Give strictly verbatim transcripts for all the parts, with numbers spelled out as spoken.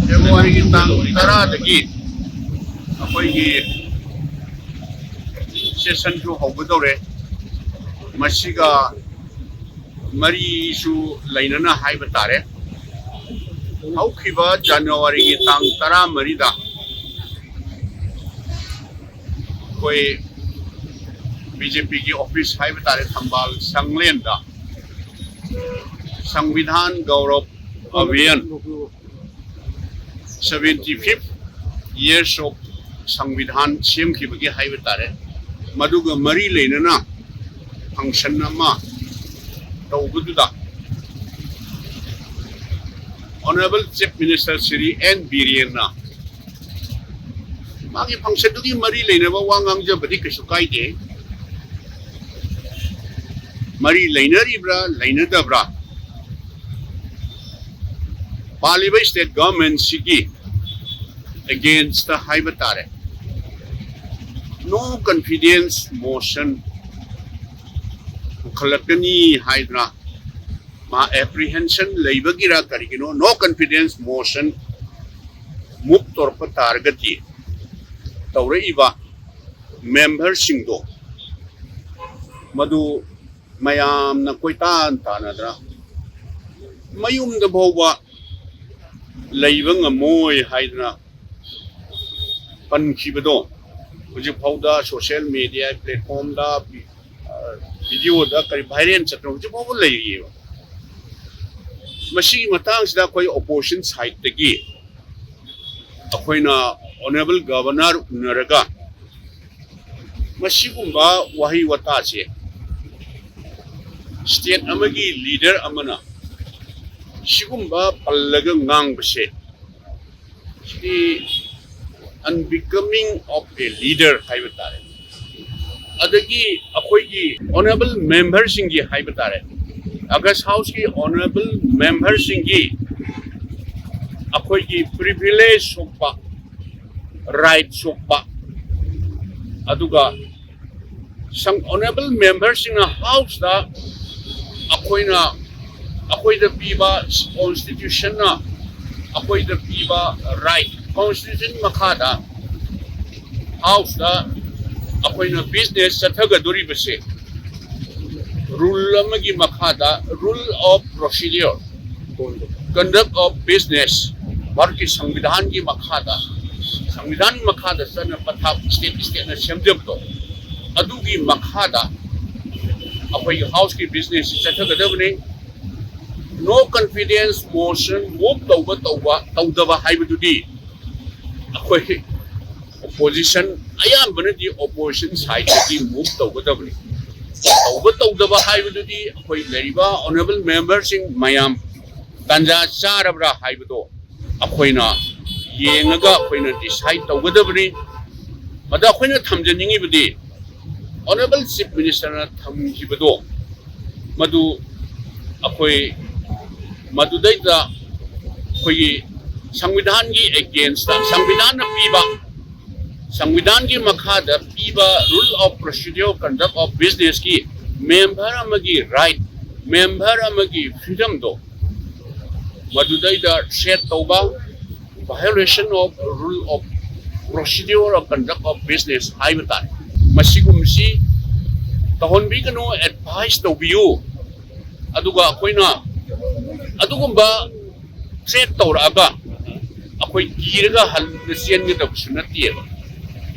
ꯐꯦꯕ꯭ꯔꯨꯋꯥꯔꯤꯒꯤ ꯇꯥꯡ ꯇꯔꯥꯗꯒꯤ ꯑꯩꯈꯣꯏꯒꯤ ꯁꯦꯁꯟꯁꯨ ꯍꯧꯒꯗꯧꯔꯦ꯫ ꯃꯁꯤꯒ ꯃꯔꯤꯁꯨ ꯂꯩꯅꯅ ꯍꯥꯏꯕ ꯇꯥꯔꯦ꯫ ꯍꯧꯈꯤꯕ ꯖꯅꯋꯥꯔꯤꯒꯤ ꯇꯥꯡ ꯇꯔꯥꯃꯔꯤꯗ ꯑꯩꯈꯣꯏ ꯕꯤ ꯖꯦ ꯄꯤꯒꯤ ꯑꯣꯐꯤꯁ ꯍꯥꯏꯕ ꯇꯥꯔꯦ, ꯊꯝꯕꯥꯜ ꯁꯪꯂꯦꯟꯗ ꯁꯪꯕꯤꯙꯥꯟ ꯒꯧꯔꯕ ꯑꯚꯤꯌꯥꯟ, seventy fifth years of ꯁꯪꯕꯤꯙꯥꯟ ꯁꯦꯝꯈꯤꯕꯒꯤ ꯍꯥꯏꯕ ꯇꯥꯔꯦ, ꯃꯗꯨꯒ ꯃꯔꯤ ꯂꯩꯅꯅ ꯐꯪꯁꯟ ꯑꯃ ꯇꯧꯕꯗꯨꯗ Honourable Chief Minister Shri N ꯕꯤꯔꯦꯟꯅ ꯃꯥꯒꯤ ꯐꯪꯁꯟꯗꯨꯒꯤ ꯃꯔꯤ ꯂꯩꯅꯕ ꯋꯥ ꯉꯥꯡꯖꯕꯗꯤ ꯀꯩꯁꯨ ꯀꯥꯏꯗꯦ꯫ ꯃꯔꯤ ꯂꯩꯅꯔꯤꯕ꯭ꯔꯥ ꯂꯩꯅꯗꯕ꯭ꯔꯥ, ꯄꯥꯜꯂꯤꯕ state government ꯁꯤꯒꯤ against ꯍꯥꯏꯕ ꯇꯥꯔꯦ, no confidence motion ꯄꯨꯈꯠꯂꯛꯀꯅꯤ ꯍꯥꯏꯗꯅ ꯃꯥ apprehension ꯂꯩꯕꯒꯤꯔ ꯀꯔꯤꯒꯤꯅꯣ, no confidence motion move ꯇꯧꯔꯛꯄ ꯇꯥꯔꯒꯗꯤ ꯇꯧꯔꯛꯏꯕ member ꯁꯤꯡꯗꯣ ꯃꯗꯨ ꯃꯌꯥꯝꯅ ꯀꯣꯏꯇꯥꯟ ꯇꯥꯟꯅꯗꯅ ꯃꯌꯨꯝꯗ ꯐꯥꯎꯕ ꯂꯩꯕ ꯉꯝꯃꯣꯏ ꯍꯥꯏꯗꯅ ꯄꯟꯈꯤꯕꯗꯣ ꯍꯧꯖꯤꯛ ꯐꯥꯎꯗ social media platform ꯗ, video ꯗ ꯀꯔꯤ viral ꯆꯠꯇꯅ ꯍꯧꯖꯤꯛ ꯐꯥꯎꯕ ꯂꯩꯔꯤꯑꯕ꯫ ꯃꯁꯤꯒꯤ ꯃꯇꯥꯡꯁꯤꯗ ꯑꯩꯈꯣꯏ opposition side ꯇꯒꯤ ꯑꯩꯈꯣꯏꯅ Honourable Governor ꯎꯅꯔꯒ ꯃꯁꯤꯒꯨꯝꯕ ꯋꯥꯍꯩ ꯋꯥꯇꯥꯁꯦ state ꯑꯃꯒꯤ leader ꯑꯃꯅ ꯁꯤꯒꯨꯝꯕ ꯄꯜꯂꯒ ꯉꯥꯡꯕꯁꯦ, ꯁꯤꯗꯤ unbecoming of a leader ꯍꯥꯏꯕ ꯇꯥꯔꯦ꯫ ꯑꯗꯒꯤ ꯑꯩꯈꯣꯏꯒꯤ honourable member ꯁꯤꯡꯒꯤ ꯍꯥꯏꯕ ꯇꯥꯔꯦ, August House ꯀꯤ honourable member ꯁꯤꯡꯒꯤ ꯑꯩꯈꯣꯏꯒꯤ privilege ꯁꯣꯛꯄ, right ꯁꯣꯛꯄ, ꯑꯗꯨꯒ ꯁꯪ honourable member ꯁꯤꯡꯅ House ꯇ ꯑꯩꯈꯣꯏꯅ, ꯑꯩꯈꯣꯏꯗ ꯄꯤꯕ constitution ꯅ ꯑꯩꯈꯣꯏꯗ ꯄꯤꯕ ꯔꯥꯏꯠ, ꯀꯣꯟꯁꯇꯤꯇ꯭ꯌꯨꯁꯟ ꯃꯈꯥꯗ ꯍꯥꯎꯁꯇ ꯑꯩꯈꯣꯏꯅ ꯕꯤꯖꯤꯅꯦꯁ ꯆꯠꯊꯒꯗꯣꯔꯤꯕꯁꯦ ꯔꯨꯜ ꯑꯃꯒꯤ ꯃꯈꯥꯗ, rule of procedure, conduct of business, ꯚꯥꯔꯠꯀꯤ ꯁꯪꯕꯤꯙꯥꯟꯒꯤ ꯃꯈꯥꯗ, ꯁꯪꯕꯤꯙꯥꯟ ꯃꯈꯥꯗ ꯆꯠꯅ ꯄꯊꯥꯞ ꯁ꯭ꯇꯦꯠ ꯁ꯭ꯇꯦꯠꯅ ꯁꯦꯝꯖꯕꯗꯣ, ꯑꯗꯨꯒꯤ ꯃꯈꯥꯗ ꯑꯩꯈꯣꯏꯒꯤ ꯍꯥꯎꯁꯀꯤ ꯕꯤꯖꯤꯅꯦꯁꯁꯤ ꯆꯠꯊꯒꯗꯕꯅꯤ꯫ ꯅꯣ ꯀꯟꯐꯤꯗꯦꯟꯁ ꯃꯣꯁꯟ ꯃꯨꯚ ꯇꯧꯕ ꯇꯧꯕ ꯇꯧꯗꯕ ꯍꯥꯏꯕꯗꯨꯗꯤ ꯑꯩꯈꯣꯏ ꯑꯣꯄꯣꯖꯤꯁꯟ, ꯑꯌꯥꯝꯕꯅꯗꯤ ꯑꯣꯄꯣꯖꯤꯁꯟ ꯁꯥꯏꯗꯇꯒꯤ ꯃꯨꯚ ꯇꯧꯒꯗꯕꯅꯤ꯫ ꯇꯧꯕ ꯇꯧꯗꯕ ꯍꯥꯏꯕꯗꯨꯗꯤ ꯑꯩꯈꯣꯏ ꯂꯩꯔꯤꯕ ꯑꯣꯅꯔꯦꯕꯜ ꯃꯦꯝꯕꯔꯁꯤꯡ ꯃꯌꯥꯝ ꯇꯥꯟꯖꯥ ꯆꯥꯔꯕ꯭ꯔꯥ ꯍꯥꯏꯕꯗꯣ ꯑꯩꯈꯣꯏꯅ ꯌꯦꯡꯉꯒ ꯑꯩꯈꯣꯏꯅ ꯗꯤꯁꯥꯏꯗ ꯇꯧꯒꯗꯕꯅꯤ꯫ ꯃꯗ ꯑꯩꯈꯣꯏꯅ ꯊꯝꯖꯅꯤꯡꯉꯤꯕꯗꯤ, ꯑꯣꯅꯔꯦꯕꯜ ꯆꯤꯐ ꯃꯤꯅꯤꯁꯇꯔꯅ ꯊꯝꯈꯤꯕꯗꯣ, ꯃꯗꯨ ꯑꯩꯈꯣꯏ ꯃꯗꯨꯗꯩꯗ ꯑꯩꯈꯣꯏꯒꯤ ꯁꯪꯕꯤꯙꯥꯟꯒꯤ ꯑꯦꯒꯦꯟꯁꯇ, ꯁꯪꯕꯤꯙꯥꯟꯅ ꯄꯤꯕ, ꯁꯪꯕꯤꯙꯥꯟꯒꯤ ꯃꯈꯥꯗ ꯄꯤꯕ rule of procedure conduct of businessꯀꯤ ꯃꯦꯝꯕꯔ ꯑꯃꯒꯤ ꯔꯥꯏꯠ, ꯃꯦꯝꯕꯔ ꯑꯃꯒꯤ ꯐ꯭ꯔꯤꯗꯝꯗꯣ ꯃꯗꯨꯗꯩꯗ ꯊ꯭ꯔꯦꯠ ꯇꯧꯕ, violation of rule of procedure of conduct of business ꯍꯥꯏꯕ ꯇꯥꯔꯦ꯫ ꯃꯁꯤꯒꯨꯝꯕꯁꯤ ꯇꯧꯍꯟꯕꯤꯒꯅꯨ, ꯑꯦꯗꯚꯥꯏꯁ ꯇꯧꯕꯤꯌꯨ꯫ ꯑꯗꯨꯒ ꯑꯩꯈꯣꯏꯅ ꯑꯗꯨꯒꯨꯝꯕ ꯊ꯭ꯔꯦꯠ ꯇꯧꯔꯛꯑꯒ ꯑꯩꯈꯣꯏ ꯀꯤꯔꯒ ꯍꯟꯅ ꯆꯦꯟꯒꯗꯕꯁꯨ ꯅꯠꯇꯦꯕ꯫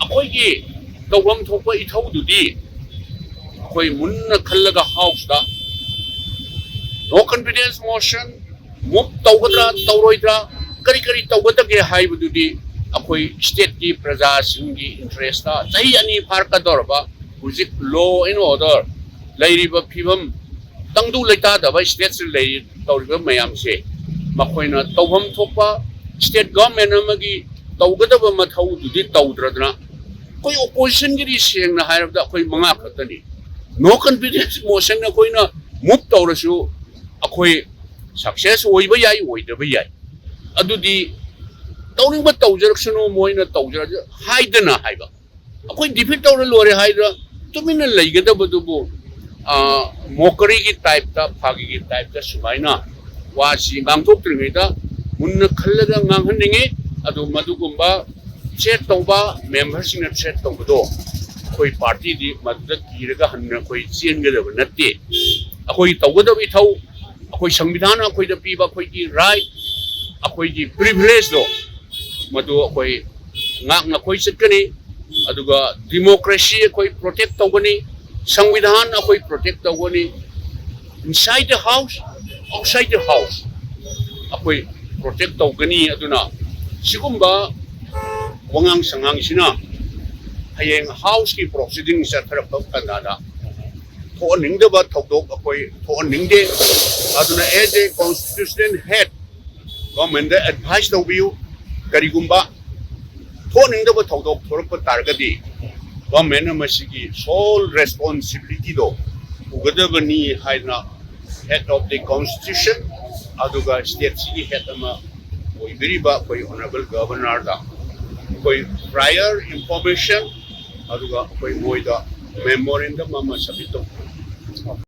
ꯑꯩꯈꯣꯏꯒꯤ ꯇꯧꯐꯝ ꯊꯣꯛꯄ ꯏꯊꯧꯗꯨꯗꯤ ꯑꯩꯈꯣꯏ ꯃꯨꯟꯅ ꯈꯜꯂꯒ ꯍꯥꯎꯁꯇ ꯅꯣ ꯀꯟꯐꯤꯗꯦꯟꯁ ꯃꯣꯁꯟ ꯃꯨꯚ ꯇꯧꯒꯗ꯭ꯔꯥ ꯇꯧꯔꯣꯏꯗ꯭ꯔꯥ, ꯀꯔꯤ ꯀꯔꯤ ꯇꯧꯒꯗꯒꯦ ꯍꯥꯏꯕꯗꯨꯗꯤ ꯑꯩꯈꯣꯏ ꯁ꯭ꯇꯦꯠꯀꯤ ꯄ꯭ꯔꯖꯥꯁꯤꯡꯒꯤ ꯏꯟꯇꯔꯦꯁꯇ ꯆꯍꯤ ꯑꯅꯤ ꯐꯥꯔꯛꯀꯗꯧꯔꯕ ꯍꯧꯖꯤꯛ law and order ꯂꯩꯔꯤꯕ ꯐꯤꯕꯝ, ꯇꯪꯗꯨ ꯂꯩꯇꯥꯗꯕ ꯁ꯭ꯇꯦꯠꯁꯤꯗ ꯂꯩꯔꯤ ꯇꯧꯔꯤꯕ ꯃꯌꯥꯝꯁꯦ, ꯃꯈꯣꯏꯅ ꯇꯧꯐꯝ ꯊꯣꯛꯄ ꯁ꯭ꯇꯦꯠ ꯒꯚꯔꯟꯃꯦꯟ ꯑꯃꯒꯤ ꯇꯧꯒꯗꯕ ꯃꯊꯧꯗꯨꯗꯤ ꯇꯧꯗ꯭ꯔꯗꯅ, ꯑꯩꯈꯣꯏ ꯑꯣꯄꯣꯖꯤꯁꯟꯒꯤꯗꯤ ꯁꯦꯡꯅ ꯍꯥꯏꯔꯕꯗ ꯑꯩꯈꯣꯏ ꯃꯉꯥ ꯈꯛꯇꯅꯤ꯫ ꯅꯣ ꯀꯟꯐꯤꯗꯦꯟꯁ ꯃꯣꯁꯟ ꯑꯩꯈꯣꯏꯅ ꯃꯨꯚ ꯇꯧꯔꯁꯨ ꯑꯩꯈꯣꯏ ꯁꯛꯁꯦꯁ ꯑꯣꯏꯕ ꯌꯥꯏ, ꯑꯣꯏꯗꯕ ꯌꯥꯏ꯫ ꯑꯗꯨꯗꯤ ꯇꯧꯅꯤꯡꯕ ꯇꯧꯖꯔꯛꯁꯅꯨ, ꯃꯣꯏꯅ ꯇꯧꯖꯔꯛ ꯍꯥꯏꯗꯅ ꯍꯥꯏꯕ꯫ ꯑꯩꯈꯣꯏ ꯗꯤꯐꯤꯠ ꯇꯧꯔ ꯂꯣꯏꯔꯦ ꯍꯥꯏꯗꯅ ꯇꯨꯃꯤꯟꯅ ꯂꯩꯒꯗꯕꯗꯨꯕꯨ, ꯃꯣꯀꯔꯤꯒꯤ ꯇꯥꯏꯞꯇ, ꯐꯥꯒꯤꯒꯤ ꯇꯥꯏꯞꯇ ꯁꯨꯃꯥꯏꯅ ꯋꯥꯁꯤ ꯉꯥꯡꯊꯣꯛꯇ꯭ꯔꯤꯉꯩꯗ ꯃꯨꯟꯅ ꯈꯜꯂꯒ ꯉꯥꯡꯍꯟꯅꯤꯡꯉꯤ꯫ ꯑꯗꯨ ꯃꯗꯨꯒꯨꯝꯕ ꯊ꯭ꯔꯦꯠ ꯇꯧꯕ, ꯃꯦꯝꯕꯔꯁꯤꯡꯅ ꯊ꯭ꯔꯦꯠ ꯇꯧꯕꯗꯣ ꯑꯩꯈꯣꯏ ꯄꯥꯔꯇꯤꯗꯤ ꯃꯗꯨꯗ ꯀꯤꯔꯒ ꯍꯟꯅ ꯑꯩꯈꯣꯏ ꯆꯦꯟꯒꯗꯕ ꯅꯠꯇꯦ꯫ ꯑꯩꯈꯣꯏ ꯇꯧꯒꯗꯕ ꯏꯊꯧ, ꯑꯩꯈꯣꯏ ꯁꯪꯕꯤꯙꯥꯟꯅ ꯑꯩꯈꯣꯏꯗ ꯄꯤꯕ ꯑꯩꯈꯣꯏꯒꯤ ꯔꯥꯏꯠ, ꯑꯩꯈꯣꯏꯒꯤ ꯄ꯭ꯔꯤꯚꯤꯂꯦꯖꯇꯣ ꯃꯗꯨ ꯑꯩꯈꯣꯏ ꯉꯥꯛꯅ ꯑꯩꯈꯣꯏ ꯆꯠꯀꯅꯤ꯫ ꯑꯗꯨꯒ ꯗꯤꯃꯣꯀ꯭ꯔꯦꯁꯤ ꯑꯩꯈꯣꯏ ꯄ꯭ꯔꯣꯇꯦꯛ ꯇꯧꯒꯅꯤ, ꯁꯪꯕꯤꯙꯥꯟ ꯑꯩꯈꯣꯏ ꯄ꯭ꯔꯣꯇꯦꯛ ꯇꯧꯒꯅꯤ, inside the house, outside the house ꯑꯩꯈꯣꯏ ꯄ꯭ꯔꯣꯇꯦꯛ ꯇꯧꯒꯅꯤ꯫ ꯑꯗꯨꯅ ꯁꯤꯒꯨꯝꯕ ꯋꯥꯉꯥꯡ ꯁꯉꯥꯡꯁꯤꯅ ꯍꯌꯦꯡ ꯍꯥꯎꯁꯀꯤ ꯄ꯭ꯔꯣꯁꯤꯗꯤꯡ ꯆꯠꯊꯔꯛꯄ ꯀꯥꯟꯗ ꯊꯣꯛꯍꯟꯅꯤꯡꯗꯕ ꯊꯧꯗꯣꯛ ꯑꯩꯈꯣꯏ ꯊꯣꯛꯍꯟꯅꯤꯡꯗꯦ꯫ ꯑꯗꯨꯅ as a constitutional head, ꯒꯣꯔꯃꯦꯟꯗ ꯑꯦꯗꯚꯥꯏꯁ ꯇꯧꯕꯤꯌꯨ꯫ ꯀꯔꯤꯒꯨꯝꯕ ꯊꯣꯛꯍꯟꯅꯤꯡꯗꯕ ꯊꯧꯗꯣꯛ ꯊꯣꯔꯛꯄ ꯇꯥꯔꯒꯗꯤ ꯒꯣꯔꯃꯦꯟꯅ ꯃꯁꯤꯒꯤ ꯁꯣꯜ ꯔꯦꯁꯄꯣꯟꯁꯤꯕꯤꯂꯤꯇꯤꯗꯣ ꯄꯨꯒꯗꯕꯅꯤ ꯍꯥꯏꯅ head of the constitution, ꯑꯗꯨꯒ ꯁ꯭ꯇꯦꯠꯁꯤꯒꯤ ꯍꯦꯠ ꯑꯃ ꯑꯣꯏꯕꯤꯔꯤꯕ ꯑꯩꯈꯣꯏ ꯑꯣꯅꯔꯦꯕꯜ ꯒꯕꯔꯅꯔꯗ ꯑꯩꯈꯣꯏ ꯄ꯭ꯔꯥꯏꯌꯔ ꯏꯟꯐꯣꯔꯃꯦꯁꯟ, ꯑꯗꯨꯒ ꯑꯩꯈꯣꯏ ꯃꯣꯏꯗ ꯃꯦꯃꯣꯔꯦꯟꯗꯝ ꯑꯃ ꯁꯕꯃꯤꯠ ꯇꯧꯕꯤꯌꯨ꯫